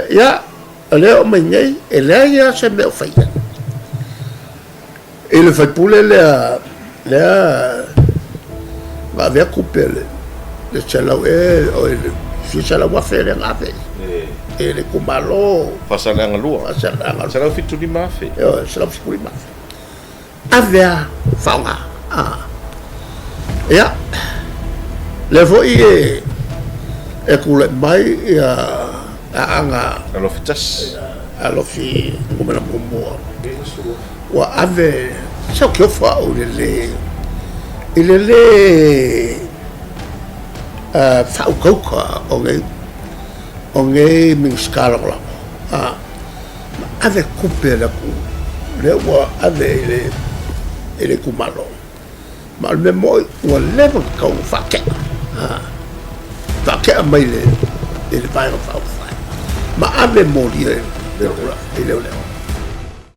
Ia, o lea e oo mai nei, e leai lava se mea o fai i ai. I le faipule lea, lea na avea tupe le 100 ea, oi le fia $100,000 lea na ave i le itumalo. Faasaleleaga 2. Faasaleleaga 2. $175,000. Ioe, $175,000. Ave a faaaoga. Ia, lea foi e tulai mai ia Aana Alofi 1. Alofi 1, ua ave, se ou te ofo au i le le, i le le faautauta o nei, o nei Minisita Lagolago. Ma ave tupe a le atunuu, lea ua ave i le i le itumalo. Ma o le mea moni, ua leva ona tatau ona faatea, faatea mai i le Vaega Faaupufai, ma ave molia i leoleo.